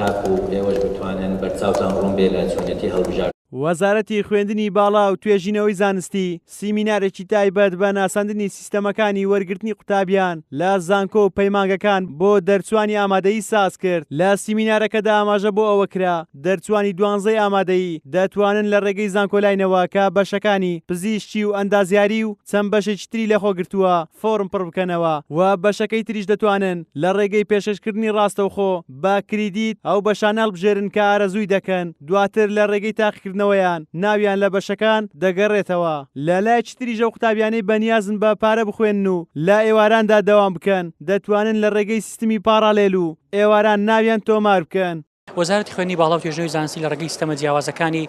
تاکو ئێوەش بتوانن بەرچاوتان ڕوون بێ لە چۆنیەتی هەڵبژاردن. وەزارەتی خوێندنی باڵا و توێژینەوەی زانستی سیمینارێکی تایبەت بە ناساندنی سیستەمەکانی وەرگرتنی قوتابیان لە زانکۆ و پەیمانگەکان بۆ دەرچووانی ئامادەیی سازکرد. لە سیمینارەکەدا ئاماژە بۆ ئەوە کرا، دەرچووانی دوانزەی ئامادەیی دەتوانن لە ڕێگەی زانکۆلاینەوە کە بەشەکانی پزیشکی و ئەندازیاری و چەند بەشێکی تری لەخۆگرتووە فۆرم پڕبکەنەوە و بەشەکەی تریش دەتوانن لە ڕێگەی پێشکەشکردنی ڕاستەوخۆ بە کریدیت ئەو بەشانە هەڵبژێرن کە ئارەزووی دەکەن، دواتر لە ڕێگەی تاقیکردنەوەیان ناویان لە بەشەکان دەگەڕێتەوە. لە لایەکی تریش ئەو قوتابیانەی بەنیازن بە پارە بخوێنن و لە ئێواراندا دەوام بکەن دەتوانن لە ڕێگەی سیستمی پاڕالێل و ئێواران ناویان تۆمار بکەن. وەزارەتی خوێندنی باڵا و توێژینەوەی زانستی لە ڕێگەی سیستەمە جیاوازەکانی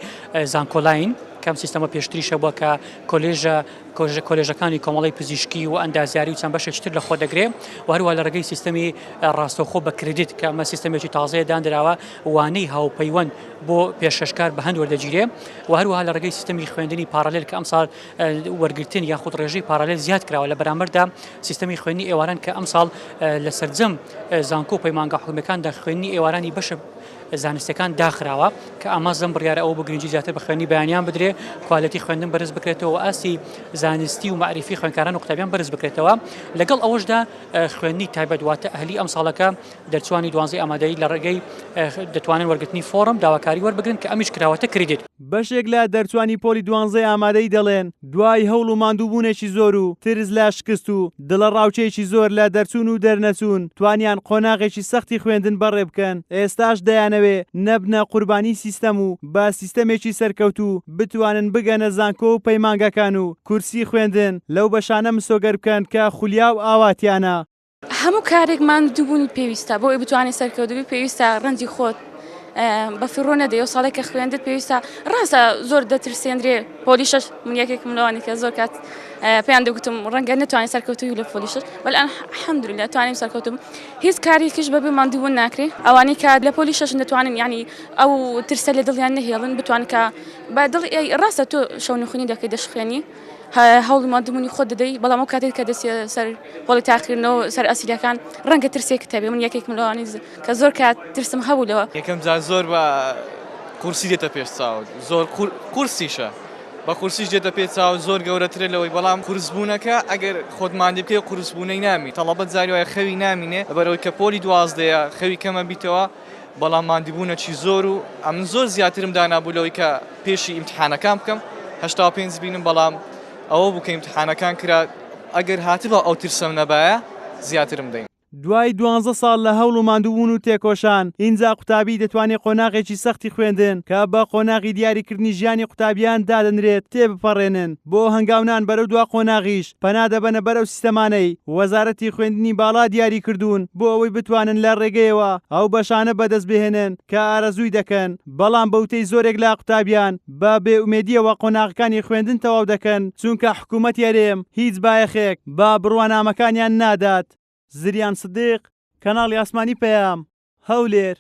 زانکۆلاین کە ئەم سیستەمە پێشتریش هەبووە کە کۆلێژە کۆلێژەکانی کۆمەڵی پزیشکی و ئەندازیاری و چەند بەشێکی تر لە خۆ دەگرێ و هەروە لە ڕێگەی سیستەمی ڕاستەوخۆ بە کردیت کە ئەمە سیستەمێکی تازەیە دانراوە وانەی هاوپەیوەند بۆ پێشکەشکار بە هەند وەردەگیرێ و هەروەها لە ڕێگەی سیستەمی خوێندنی پارالێل کە ئەمساڵ وەرگرتن یاخود ڕێژەی پارالێل زیاد کراوە لە بەرامبەردا سیستەمی خوێندنی ئێواران کە ئەمساڵ لە سەرجەم زانکۆ و پەیمانگا حکومیەکاندا خوێندنی ئێوارانی بەشە زانستەکان داخراوە کە ئاماز لەم بڕیارە ئەوە بۆ گرنگی زیاتر بە خوێندنی بەیانیان بدرێ کوالێتی خوێندن بەرز بکرێتەوە ئاستی زانستی و مەعریفی خوێندکاران و قوتابیان بەرز بکرێتەوە لەگەڵ ئەوەشدا خوێندنی تایبەت واتە ئەهلی ئەم ساڵەکە دەرچوانی دوانزەی ئامادەیی لە ڕێگەی دەتوانن وەرگرتنی فۆڕم داواکاری وەربگرن کە ئەمیش کراوەتە کریدیت. بەشێک لە دەرچوانی پۆلی دوانزەی ئامادەیی دەڵێن، دوای هەوڵ و ماندووبوونێکی زۆر و ترس لە شکست و دڵەڕاوکێیەکی زۆر لە دەرچوون و دەرنەچوون، توانیان قۆناغێکی سەختی خوێندن بەڕێ بکەن، ئێستاش دەیانەوێ نەبنە قوربانی سیستەم و بە سیستەمێکی سەرکەوتوو بتوانن بگەنە زانکۆ و پەیمانگاکان و کورسی خوێندن لەو بەشانە مسۆگەر بکەن کە خولیا و ئاواتیانە. هەموو کارێک ماندووبوونی پێویستە بۆ ئەوەی بتوانێت سەرکەوتوو بی پێویستە ڕەنجی خۆت بە فیڕۆ نەدەی ئەو ساڵێک کە خوێندت پێویستە ڕاستە زۆر دەترسێندرێ پۆلی شەش من یەکێکم لەوانی کە زۆر کات پێیان دەگوتم ڕەنگە نەتوانین سەرکەوتووی لە پۆلی شەش بەڵام الحەمدللە توانیم سەرکەوتوو هیچ کارێکیش بەبێ ماندووبوون ناکرێ ئەوانەی کە لە پۆلی شەشن دەتوانن یعنی ئەو ترسە لە دڵیان نەهێڵن بتوانن کە بە دڵ ڕاستە تۆ شەونخونی دەکەی دەشخوێنی هەوڵی ماندووبوونی خۆت دەدەی بەڵام ئەو کاتێک کە دەچیە سەر هۆڵی تاقیکردنەوە سەر ئەسیلەکان ڕەنگە ترسێکت هەبێ من یەکێکم لەوانەی کە زۆر کات ترسم هەبوو لەوە. یەکەم جار زۆر بە قورسی دێتە پێش چاوت زۆر قورسیشە بە قورسیش دێتە پێ چاو زۆر گەورەترە لەوەی بەڵام قورسبوونەکە ئەگەر خۆت ماندی بکەی قورسبوونەی نامی تەڵەبە جاری وایە خەوی نامینێ لەبەرئەوەی کە پۆلی دوازدەیە خەوی کەمە بیتەوە بەڵام ماندیبوونەکی زۆر و ئەمن زۆر زیاترم دانابوو لەوەی کە پێشی ئیمتحانەکان بکەم 85 بینم بەڵام ئەوە بوو کە ئیمتحانەکان کرا ئەگەر هاتبا ئەو ترسەم نەبایە زیاترم دەین. دوای دوانزە ساڵ لە هەوڵ و ماندووبوون و تێکۆشان، ئینجا قوتابی دەتوانێ قۆناغێکی سەختی خوێندن کە بە قۆناغی دیاریکردنی ژیانی قوتابیان دادەنرێت تێبپەڕێنن، بۆ هەنگاونان بەرەو دوا قۆناغیش پەنا دەبەنە بەر ئەو سیستەمانەی وەزارەتی خوێندنی باڵا دیاری کردوون بۆ ئەوەی بتوانن لە ڕێگەیەوە ئەو بەشانە بەدەست بهێنن کە ئارەزووی دەکەن، بەڵام بە وتەی زۆرێک لە قوتابیان بە بێ ئومێدییەوە قۆناغەکانی خوێندن تەواو دەکەن، چونکە حکوومەتی هەرێم هیچ بایەخێک بە بڕوانامەکانیان نادات. زریان سدیق، کەناڵی ئاسمانی پەیام، هەولێر.